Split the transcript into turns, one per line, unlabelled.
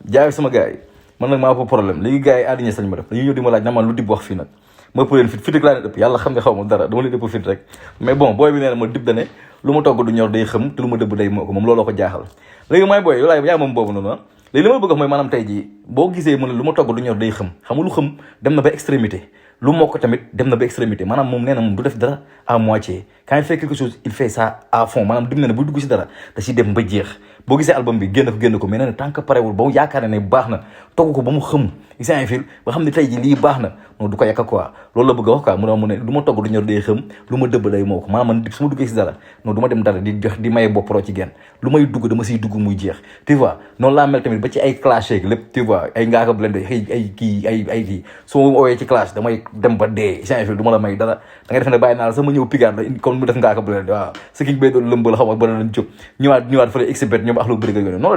jaay sama gars yi man nag maa ko problème léegi gars yi addina sañ ma def dañuy ñëw di ma laaj na man lu dib wax fii nag ma ëpp leen fit ak laa leen ëpp yàlla xam ne xaw ma dara dama leen ëpp fit rek mais bon booy bi nee na ma dib dane lu ma togg du ñor day xëm te lu ma dëbb day moo ko moom looloo ko jaaxal léegi may booy yow yaa moom boobu noonu ah léegi li ma bëgg wax mooy maanaam tey jii boo gisee mu ne lu ma togg du ñor day xëm xam nga lu xëm dem na ba extrémité lu mokk tamit dem na ba extrémité maanaam moom nee na moom du def dara à moitié quand il fait quelque chose il fait ça à fond maanaam dim na ne bu dugg si dara da si dem ba jeex boo gisee album bi génn ko mais nee na tant que parewul ba mu yaakaar ne baax na togg ko ba mu xëm gisee fil ba xam ne tey ji lii baax na non du ko yàkk quoi loolu la bëgg a wax quoi mu ne lu ma togg du ñor day xëm lu ma dëbb day moo ko maanaam man su ma duggee si dara non du ma dem dara di jox di maye bopp ci genn lu may dugg dama siy dugg muy jeex tu vois noonu laa mel tamit ba ci ay clash yeeg lépp tu vois ay Ngaaka Blindé ay kii su ma oowee ci clash damay dem ba dee gisee fil du ma la may dara da ngay def ne bàyyi naa la sama ñëw pigaat la comme mu def Ngaaka Blindé waaw sa ki bay doon lëmbal xaw ma ba doon jóg ñëwaat fële expert ñoom ak lu bëri noonu